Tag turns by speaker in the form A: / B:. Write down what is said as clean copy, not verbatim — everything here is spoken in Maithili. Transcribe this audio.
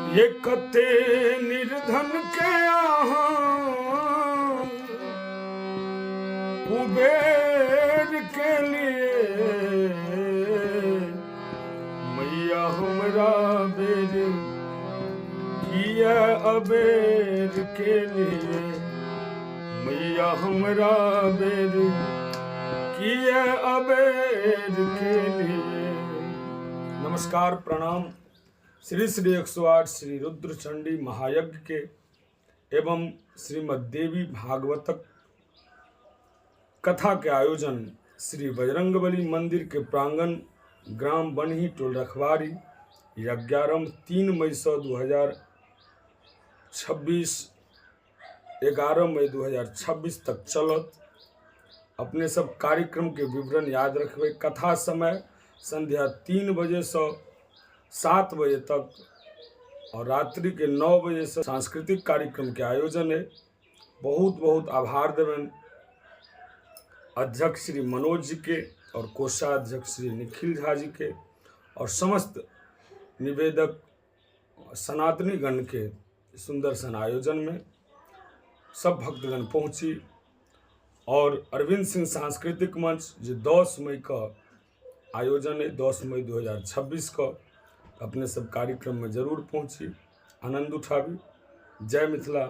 A: ये कते निर्धन के अहाँ कुबेर के लिए, मैया हमरा बेर किया अबेर के लिए, मैया हमरा बेर किया अबेर के लिए। नमस्कार, प्रणाम। श्री श्री 108 श्री रुद्र चंडी महायज्ञ के एवं श्रीमद देवी भागवतक कथा के आयोजन श्री बजरंगबली मंदिर के प्रांगण, ग्राम बनही, टोल रखवारी, यज्ञारंभ 3 मई से 2026, 11 मई 2026 तक चलत। अपने सब कार्यक्रम के विवरण याद रखबै। कथा समय संध्या 3 बजे से 7 बजे तक और रात्रि के 9 बजे से सांस्कृतिक कार्यक्रम के आयोजन है। बहुत बहुत आभार देवन अध्यक्ष श्री मनोज जी के और कोषाध्यक्ष श्री निखिल झा जी के और समस्त निवेदक सनातनी गण के। सुंदर सन आयोजन में सब भक्तगण पहुँची और अरविंद सिंह सांस्कृतिक मंच जे 10 मई का आयोजन है, 10 मई 2026 का, अपने सब कार्यक्रम में जरूर पहुँची, आनंद उठाबी। जय मिथिला,